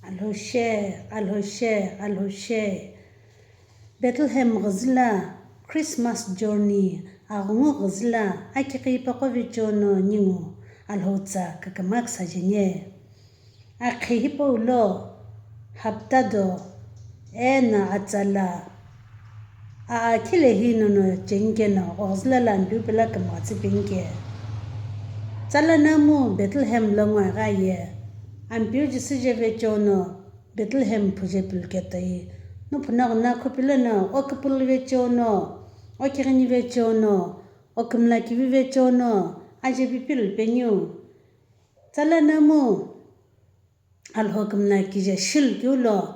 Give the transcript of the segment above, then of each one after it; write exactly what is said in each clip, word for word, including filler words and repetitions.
Alhou she, Alhou she, Alhou she. Bethlehem ghüzüla, Christmas journey, aghungu ghüzüla, akiqi ipaqo vecheono ningu, Alhou tsa kakama küsajeni. Akhi hipau lo, hapta do, eno atsala, aa khile hi nono chengikeno, oghüzüla la Ampeu pela kümgha tsüpenike. Tsala namu Bethlehem lo ngoaghi aye, Ampeu Jisü je vecheono, Bethlehem phuje piluketoi. Nuphu naghu na khupileno, oküpülü vecheono, okighini vecheono, okümla kivi vecheono, aje pipilupeniu. Tsala namu, Alhou kümla kije shilukeu lo,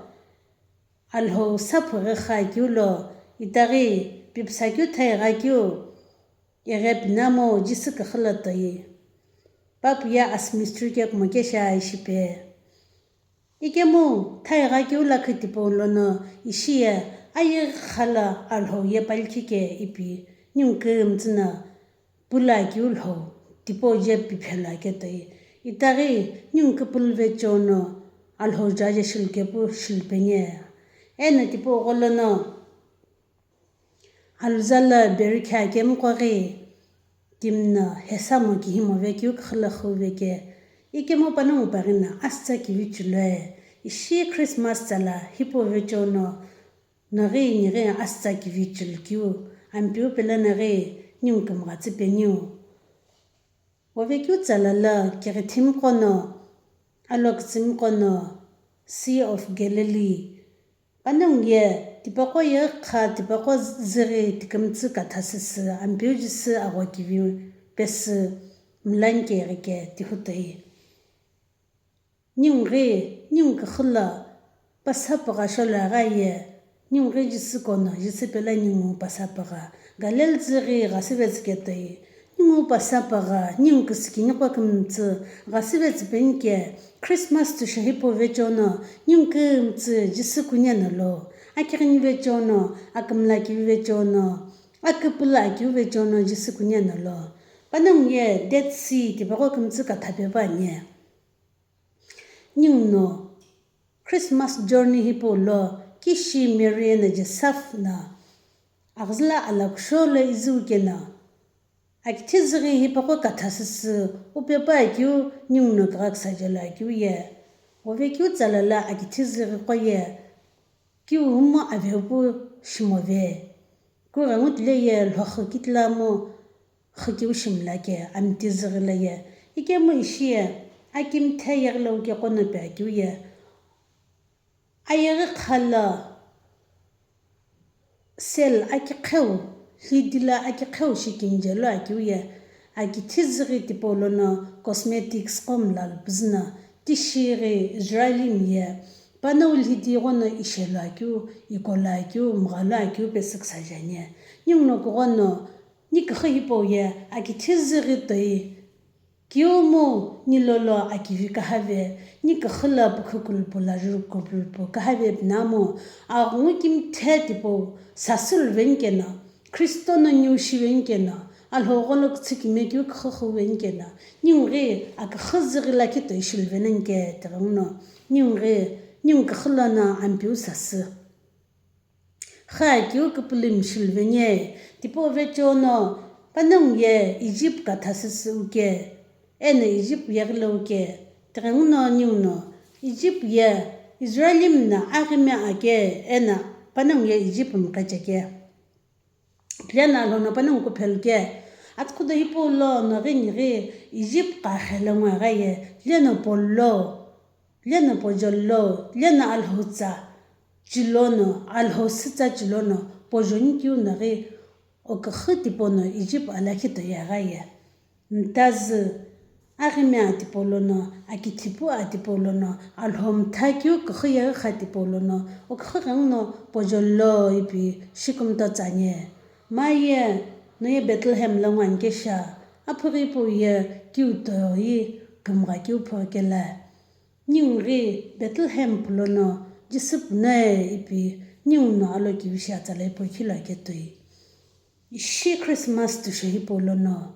Alhou saphu ghi khakeu lo, itaghi pipüsakeu thaighakeu, ighi pinamo Jisü küxü lo toi. Papu ye asü mystery kekumo kesha ishipe. Ikemu thaighakeu lakhi tipau lono ishi ye ayeghi khala Alhou ye palikhi ke ipi, ningu kümtsü no pulu akeu lhou, tipau je piphelu aketoi. Itaghi ningu küpülü vecheono, Alhou jaje shilukepu shilupenie. Eno tipau gholono, aluzalo berikhe akemu qoghi, timi no hesamo kihimo vekeu küxü lo xüveke. Ikemu panongu paghi no asütsa kivi chulue. Ishi Christmas tsala hipau vecheono, noghi nighi asütsa kivi chulukeu, Ampeu pela noghi ningu kümgha tsüpeniu. Wovekeu tsala lo kighithimiqo no, alokütsümiqo no, Sea of Galilee. Panongu ye tipaqo ye kha tipaqo züghi tikümtsü katha süsü Ampeu Jisü aghokivi pesü mlani keghi ke tihu toi. Ningu ghi, ningu küxü lo, pasapügha sholo aghi aye, ningu ghi Jisü kono, Jisü pela ningu pasapügha, Galil züghi ghasüvetsü ketoi, ningu pasapügha, ningu küsükiniqo kümtsü, ghasüvetsü penike, Christmas tüsho hipau vecheono, ningu kümtsü Jisü kunieno lo, akighini vecheono, akümla kivi vecheono, aküpülü akeu vecheono Jisü kunieno lo. Panongu ye Dead Sea tipaqo kümtsü katha pepu ani. Ningu no Christmas journey hipau lo kishi Mary eno Joseph no aghüzüla alakusho lo izüu keno, akithi züghi hipaqo katha süsü upepu akeu ningu no kügha küsaje lo akeu ye, wovekeu tsala lo akithi züghi qo ye, kiu humu avepu shimove. Kughengu tile ye lhoxü kitila mu xükeu shimla ke amiti züghi lo ye. Ikemu ishi ye akimthe yeghi lo uke qono pe akeu ye. Ayeghi kha lo sale akiqheu, lhidi lo akiqheu shi kimije lo akeu ye. Akithi züghi tipau lono cosmetics qo mla lupüzü no, tishi ghi Israelimi ye, panongu lhidi ighono ishelo akeu, ikolo akeu, mghalo akeu pesü küsajeni. Ningu no kughono, ni küxü hipau ye akithi züghi toi, kiumu ni lolo akivi kahave, ni küxü lo pükhu kulupü lajuru kulupü kahave pinamu, aghungu kimthe tipau sasü luveni keno, Khristo no niu shiveni keno, Alhou gholo kütsükimekeu küxü xüveni keno, ningu ghi aküxü züghi lakhi toi shiluvenike tighenguno, ningu ghi, ningu küxü lono Ampeu sasü. Xü akeu küpülümi shiluveni, tipau vecheono, panongu ye Egypt katha süsü uke, eno Egypt yeghi lo uke, tighenguno ningu no, Egypt ye Israelimi no aghime ake, eno panongu ye Egypt mqecheke. Leno Alhou no panongu kuphelu ke, atsükhudo hipau lo noghi nighi Egypt qha khelo ngoaghi aye, leno polo, leno pojolo, leno Alhou tsa chilono, Alhou sü tsa chilono, pojoni keu noghi oküxü tipau no Egypt alakhi toi aghi aye. Mtazü, aghime atipo lono, akithipu atipo lono, Alhou mtha keu küxü yeghi kha tipau lono, oküxü ghenguno pojolo ipi shikümto tsani. Ma ye, no ye Bethlehem lo ngoani kesha, aphughi pu ye kiu toi kümgha keu phokela. Ningu ghi Bethlehem pu lono Jisü puno ipi ningu no alokivi shi atsala hipau khilo aketoi. Ishi Christmas tüsho hipau lono,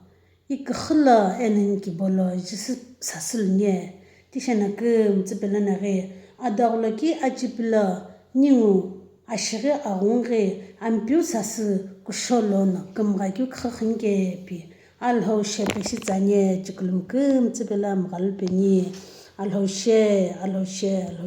iküxü lo eno nikibo lo Jisü sasü luni, tishena kümtsü pelo naghi, Adaghuloki achipilo ningu ashighi aghunghi Ampeu sasü kusho lono kümgha keu khüxünikepi. Alhou she peshi tsüani chikulu mkümtsü pelo mghalupeni. Alhou she, Alhou she, Alhou